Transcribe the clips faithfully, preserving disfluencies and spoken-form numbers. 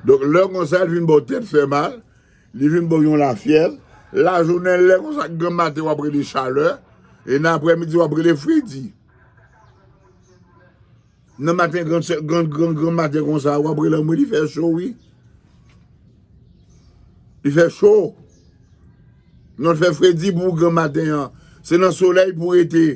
Donk, lè konsa, l vin ba w tèt fè mal, li vin ba w yon lafyèv. Lajounen, lè konsa, granmaten, w ap rele chalè, e nan aprèmidi, w ap rele fredi. Nan maten, gran, gran, gran, granmaten konsa, w ap rele mwen, li fè cho, wi. Li fè cho. Non, l fè fredi pou ou granmaten an. Se nan solèy pou w rete.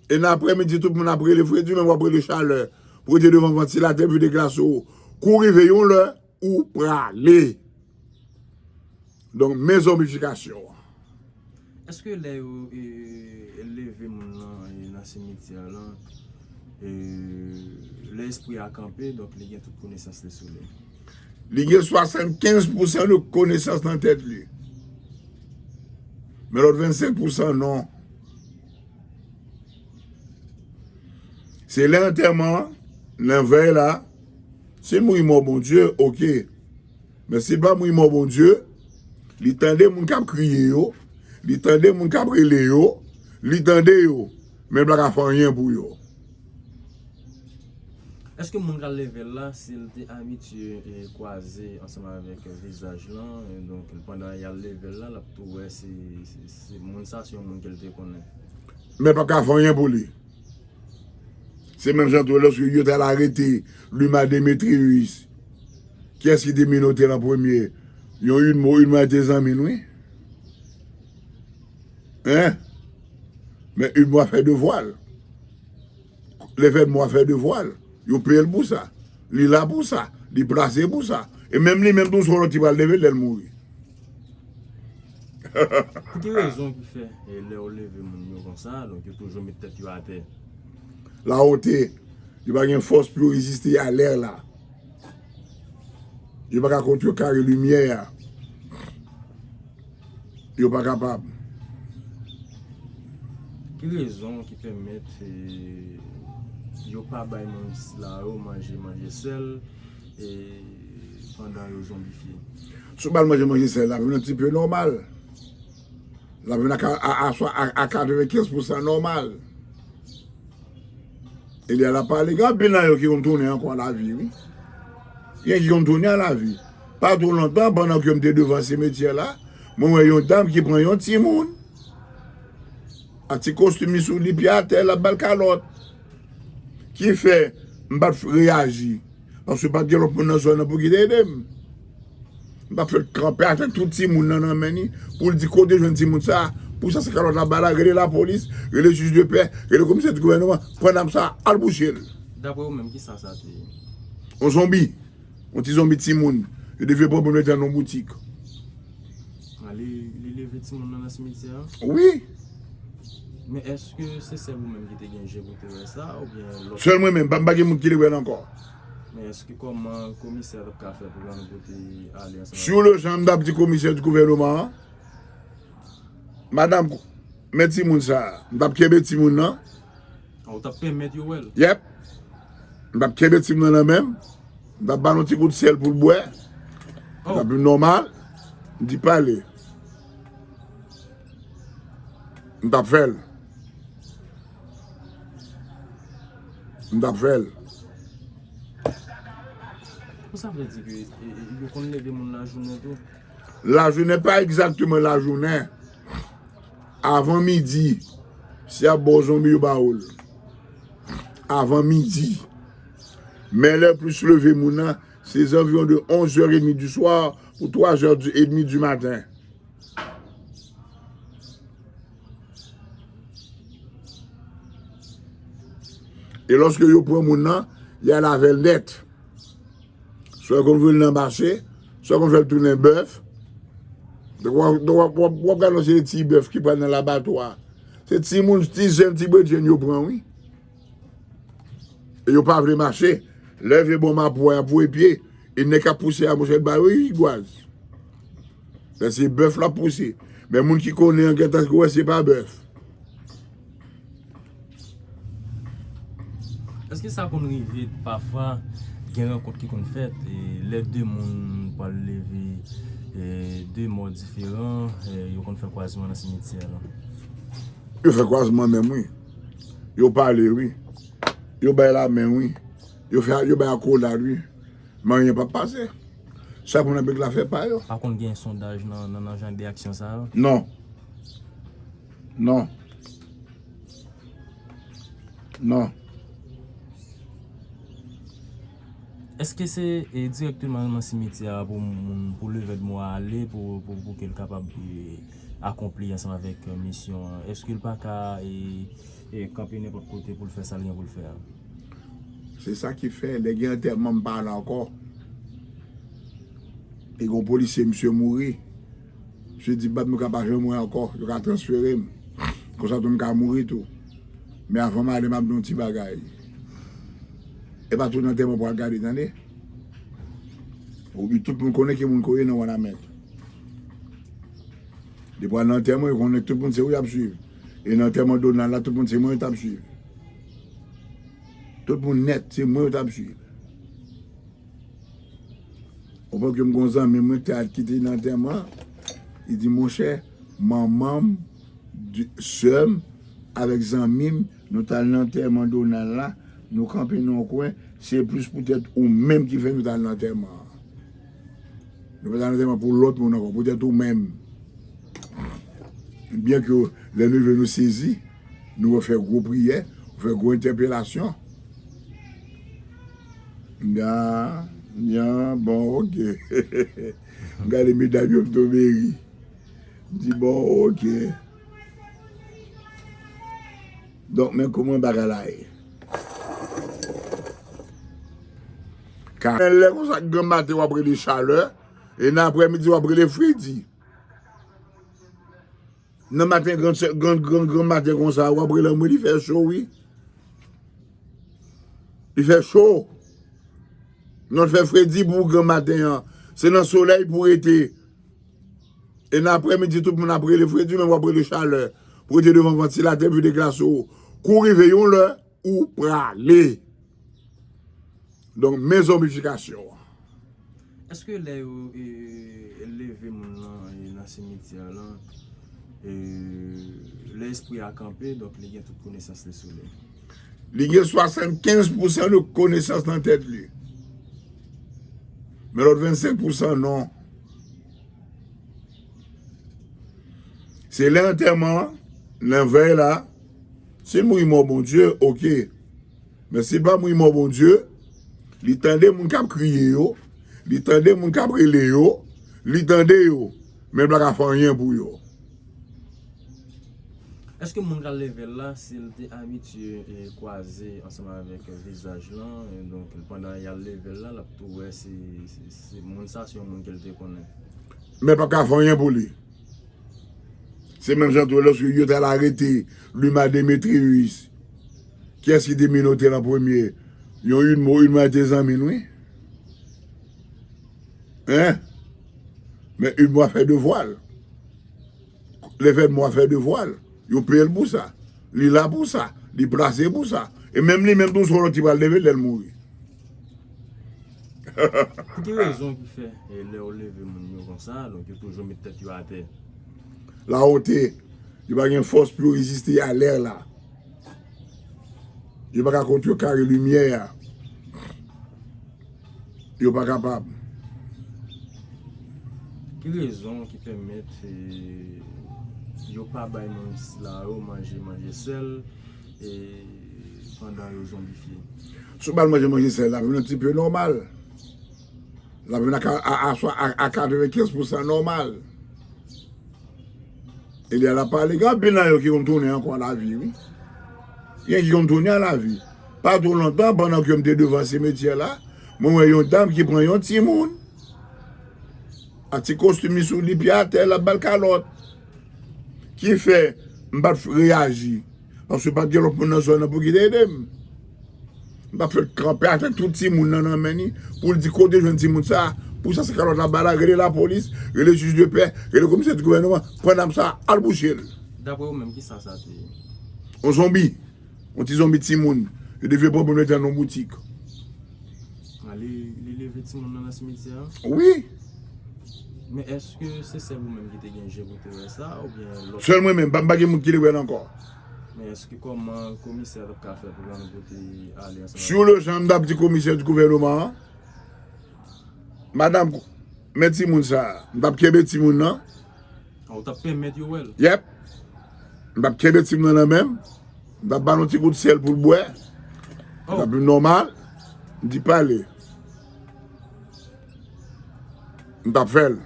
E nan aprèmidi, tout moun ap rele fredi, men w ap rele chalè. Pou w rete devan vantilatè, vide glas ou. Kou rive yon lè, ou prale. Donk, men zonbifikasyon an. Èske lè yo e, leve moun nan e, nan simityè lan, e, lè espri a kanpe, donk li gen tout konesans li sou li? Li gen swasannkenz pousan de konesans nan tèt li. Men lòt vennsenk pousan non. Se lè antèman an, nan vèy la, si l mouri mò Bondye, oke. Men si l pa mouri mò Bondye, li tande moun k ap kriye yo, li tande moun k ap rele yo, li tande yo, men l pa ka fè anyen pou yo. Èske moun k al leve l la, si l te abitye e, kwaze ansanm avèk vizaj lan, e, donk pandan y al leve l la, l ap tou wè se, se, se moun sa se yon moun ke l te konnen? Men l p ap ka fè anyen pou li. Se menm jan tou, lòske yo t al arete Luma Demetrius, kiyès ki te menote l an premye? Yon Udmo, Udmo te zanmi l, wi. Hein? Men Udmo a fè devwa l. Lefètmo a fè devwa l. Yo peye l pou sa. Li la pou sa. Li plase pou sa. E menm li menm tou, se yon lòt ki pral leve l lè l mouri. Pou ki rezon ki fè, e, lè yo leve moun yo konsa, donk yo toujou met tèt yo atè? Lawonte. Yo pa gen fòs pou yo reziste a lè la. Yo pa ka kontrekare limyè a. Yo pa kapab. Ki rezon ki pèmèt, e, yo pa bay moun sila yo manje, manje sèl, e, pandan yo zonbifye? Si w ba l manje, manje sèl, l ap vin yon ti pe nòmal. L ap vin a, a, a, a, a katrevenkenz pousan nòmal. Elya la pale, gen anpil nan yo ki konn tounen ankò a lavi, wi. Gen ki konn tounen a lavi. Pa twò lontan, pandan ke m te devan simetyè la, mwen wè yon dam ki pran yon timoun. Ak ti kostim li sou li, pye atè, l ap ba l kalòt. Ki fè, m pa t reyaji. Paske pa t gen lòt moun nan zòn nan pou ki te ede m. M t ap fè l kanpe atè tout timoun nan nan men li, pou l di kote jwenn timoun sa a. Pou sa se kalòt la ba la, rele lapolis, rele jij de pè, rele komisè di gouvènman, pran dam sa a, al bouche l. Daprè ou menm, kisa sa te ye? Yon zonbi. Yon ti zonbi timoun. Yo te vle pran pou l mete nan yon boutik. A, li, li leve timoun nan nan simityè a? Wi. Men èske se sèl ou menm ki te gen je pou te wè sa, oubyen lòt? Sèl mwen menm, pa, m pa gen moun ki te wè l ankò. Men èske kòman komisè a t ap ka fè pou l ann kote ale ansanm avèk... Sur le champ, m t ap di komisè di gouvènman an, madanm, men timoun sa a, m t ap kenbe timoun nan. A, ou t ap pèmèt yo wè l? Yèp. M t ap kenbe timoun nan nan men m. M t ap ba l yon ti kout sèl pou l bwè. Li t ap vin nòmal. M di pale. M t ap fè l. M t ap fè l. Pou sa vle di ke, e, e, yo konn leve moun lajounen tou? Lajounen, pa egzakteman lajounen. Avan midi, si y ap ba w zonbi, yo ba w l. Avan midi. Men lè plis leve moun nan, se zanviwon de onze heures et demie du soir pou twa zè edmi di maten. E lòske yo pran moun nan, y al avè l nèt. Swa yo konn voye l nan mache, swa yo konn fè l tounen bèf. Donk, w ap, donk, w ap, w ap, w ap gade se ti bèf ki pral nan labatwa. Se timoun, ti jèn, ti bredjenn yo pran, wi. E yo pa vle mache. Lè vye bon mapou a, y ap voye pye. E nèg k ap pouse a, monchè, ba yo rigwaz. Lè se bèf l ap pouse. Men moun ki konnen an gentan wè se pa bèf. Èske sa konn rive pafwa gen rankont ki konn fèt, e, lè de moun pral leve, e, de mò diferan, e, yo konn fè kwazman nan simityè lan? Yo fè kwazman menm, wi. Yo pale, wi. Yo bay lamen, wi. Yo fè, yo bay akolad, wi. Men anyen p ap pase. Chak moun ap regle afè pa yo. Pa konn gen sondaj nan, nan, nan jan de aksyon sa yo? Non. Non. Non. Èske se e, dirèkteman nan simityè a pou moun, pou levèdmo a ale, pou, pou, pou ke l kapab e, akonpli ansanm avèk e, misyon an? Èske l pa ka e, e, kanpe nenpòt kote pou l fè sa l gen pou l fè a? Se sa ki fè, lè gen antèman, m pa al ankò. E gen yon polisye, misye mouri. Misye di, "Bab, nou ka pa jwenn mwen ankò, yo ka transfere m. Konsa tou, m ka mouri tou." Men avan m ale, m ap di yon ti bagay. E pa tout antèman pou al gade, tande. Ou tout moun konnen ki moun ko ye nan Wanament. Depi al nan antèman, yo konnen tout moun se ou y ap swiv. E nan antèman Donald la, tout moun se mwen yo t ap swiv. Tout moun nèt, se mwen yo t ap swiv. Ou konprann ke m gon zanmi mwen ki te al kite nan antèman, li di, "Monchè, manman m, sè m, avèk zanmi m, nou t al nan antèman Donald la, nou kanpe nan yon kwen, se plis poutèt ou menm ki fè nou t al nan antèman an. Nou pa t al nan antèman pou lòt moun ankò, poutèt ou menm." Byen ke lè nou rive nou sezi, nou fè gwo priyè, fè gwo entèpelasyon. Nan, nan, bon, oke. M gade medam yo m tonbe ri. M di, bon, oke. Donk, men kòman bagay la ye. Ka, lè konsa, granmaten w ap rele chalè, e nan aprèmidi w ap rele fredi. Nan maten, gran, gran, gran, gran maten konsa, w ap rele mwen, li fè cho, wi. Li fè cho. Non, l fè fredi pou ou gran maten an. Se nan solèy pou w rete. E nan aprèmidi, tout moun ap rele fredi, men w ap rele chalè. Pou w rete devan vantilatè, pou deklase w. Kou rive yon lè, ou prale. Donk, men zonbifikasyon an. Èske lè yo e, leve moun nan e, nan simityè lan, e, lè espri a kanpe, donk li gen tout konesans li sou li? Li gen swasannkenz pousan de konesans nan tèt li. Men lòt vennsenk pousan non. Se lè antèman an, nan vèy la, si l mouri mò Bondye, oke. Men si l pa mouri mò Bondye, li tande moun k ap kriye yo, li tande moun k ap rele yo, li tande yo, men l pa ka fè anyen pou yo. Èske moun k al leve l la, si l te abitye e, kwaze ansanm avèk vizaj lan, e, donk pandan y al leve l la, l ap tou wè se, se, se moun sa se yon moun ke l te konnen? Men l p ap ka fè anyen pou li. Se menm jan tou lòske yo t al arete Luma Demetrius. Kiyès ki te menote l an premye? Yon Udmo, Udmo a te zanmi l, wi. Hein? Men Udmo a fè devwa l. Lè fè Udmo a fè devwa l. Yo peye l pou sa. Li la pou sa. Li plase pou sa. E menm li menm tou se yon lòt ki pral leve l lè l mouri. Pou ki rezon ki fè e, lè yo leve moun yo konsa, donk yo toujou met tèt yo atè? Lawonte, yo pa gen fòs pou yo reziste a lè la. Yo pa ka kontrekare limyè a. Yo pa kapab. Ki rezon ki pèmèt e, yo pa bay moun sila yo manje manje sèl e, pandan yo zonbifye? Si w ba l manje manje sèl, l ap vin yon ti pe nòmal. L ap vin a, a, a, a, a katrevenkenz pousan nòmal. Elya l ap pale, gen anpil nan yo ki konn tounen ankò a lavi, wi. Gen ki konn tounen a lavi. Pa twò lontan, pandan ke m te devan simetyè la, mwen wè yon dam ki pran yon timoun. Ak ti kostim li sou li, pye atè, l ap ba l kalòt. Ki fè, m pa t reyaji. Paske pa t gen lòt moun nan zòn nan pou ki te ede m. M t ap fè l kanpe atè tout timoun nan nan men li, pou l di kote jwenn timoun sa, pou sa se kalòt la ba la, rele lapolis, rele jij de pè, rele komisè di gouvènman, pran dam sa, al bouche l. Daprè ou menm, kisa sa te ye? Yon zonbi. Yon ti zonbi timoun. Yo te vle pran pou l mete nan yon boutik. A, li, li leve timoun nan nan simityè a? Wi. Men èske se sèl ou menm ki te gen je pou te wè sa, oubyen lòt? Sèl mwen menm, pa, m pa gen moun ki te wè l ankò. Men èske kòman komisè a t ap ka fè pou rann pou te ale ansanm? Sur le champ, m t ap di komisè di gouvènman an, Madanm, men timoun sa a. M t ap kenbe timoun nan. Ou t ap pèmèt yo wè l. Yèp. M t ap kenbe timoun nan nan men m. M t ap ba l yon ti gout sèl pou l bwè. M t ap vin nòmal. M di pale. M t ap fè l.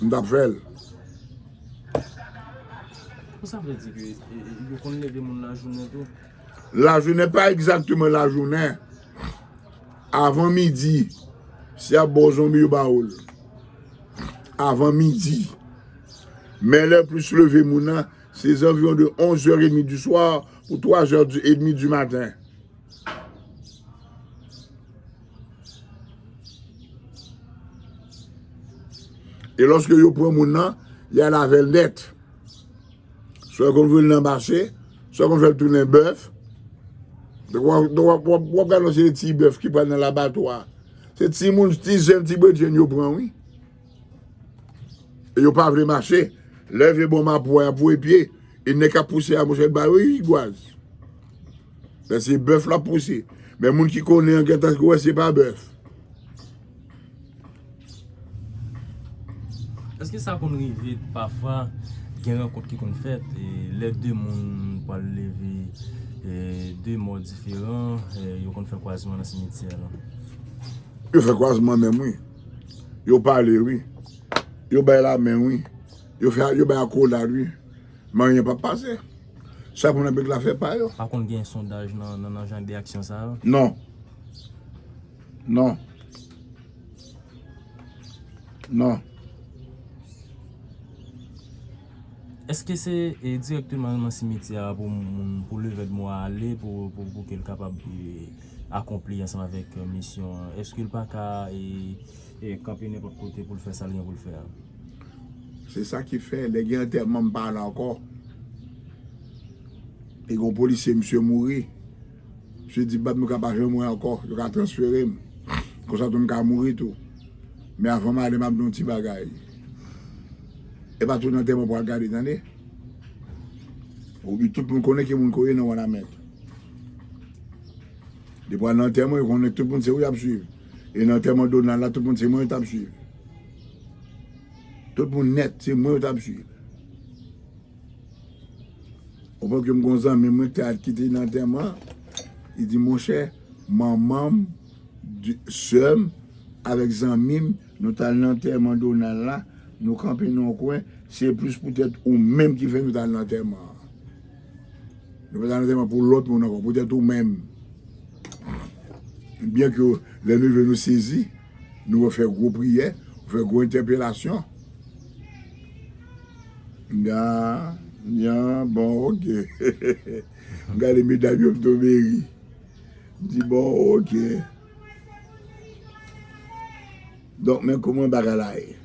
M t ap fè l. Pou sa vle di ke e, e, yo konn leve moun lajounen tou? Lajounen, pa egzakteman lajounen. Avan midi, si y ap ba w zonbi, yo ba w l. Avan midi. Men lè plis leve moun nan, se zanviwon de onze heures et demie du soir pou twa zè edmi di maten. E lòske yo pran moun nan, y al avè l nèt. Swa yo konn voye l nan mache, swa yo konn fè l tounen bèf. Donk w ap, donk w ap, w ap, w ap gade se ti bèf ki pral nan labatwa. Se timoun, ti jèn, ti bredjenn yo pran, wi. E yo pa vle mache. Lè vye bon mapou a, y ap voye pye. E nèg k ap pouse a, monchè, l ba yo rigwaz. Lè se bèf l ap pouse. Men moun ki konnen an gentan wè se pa bèf. Èske sa konn rive pafwa gen rankont ki konn fèt e lè de moun pral leve e de mò diferan, e yo konn fè kwazman nan simityè la? Yo fè kwazman menm, wi. Yo pale, wi. Yo bay lamen, wi. Yo fè, yo bay akolad, wi. Men anyen p ap pase. Chak moun ap regle afè pa yo. Pa konn gen sondaj nan, nan, nan jan de aksyon sa yo? Non. Non. Non. Èske se e, dirèkteman nan simityè a pou moun, pou levèdmo a ale, pou, pou, pou ke l kapab e, akonpli ansanm avèk e, misyon an? Èske l pa ka e, e, kanpe nenpòt kote pou l fè sa l gen pou l fè a? Se sa ki fè, lè gen antèman, m pa al ankò. E gen yon polisye, misye mouri. Misye di, "Bab, nou ka pa jwenn mwen ankò, yo ka transfere m. Konsa tou m ka mouri tou." Men avan m ale, m ap di yon ti bagay. E pa tout antèman pou al gade, tande. Ou di tout moun konnen ki moun ko ye nan Wanament. Depi w al nan antèman, yo konnen tout moun se ou y ap swiv. E nan antèman Donald la, tout moun se mwen yo t ap swiv. Tout moun nèt, se mwen yo t ap swiv. Ou konprann ke m gon zanmi mwen ki te al kite nan antèman, li di, "Monchè, manman m, sè m, avèk zanmi m, nou t al nan antèman Donald la, nou kanpe nan yon kwen, se plis poutèt ou menm ki fè nou t al nan antèman an. Nou pa t al nan antèman pou lòt moun ankò, poutèt ou menm." Byen ke lè nou rive nou sezi, nou fè gwo priyè, nou fè gwo entèpelasyon. Ya, ya, bon, oke. M gade medam yo m tonbe ri. M di, bon, oke. Donk, men kòman bagay la ye.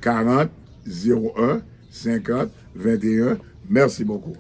Karant, zewo en, senkant, venteyen. Mèsi bokou.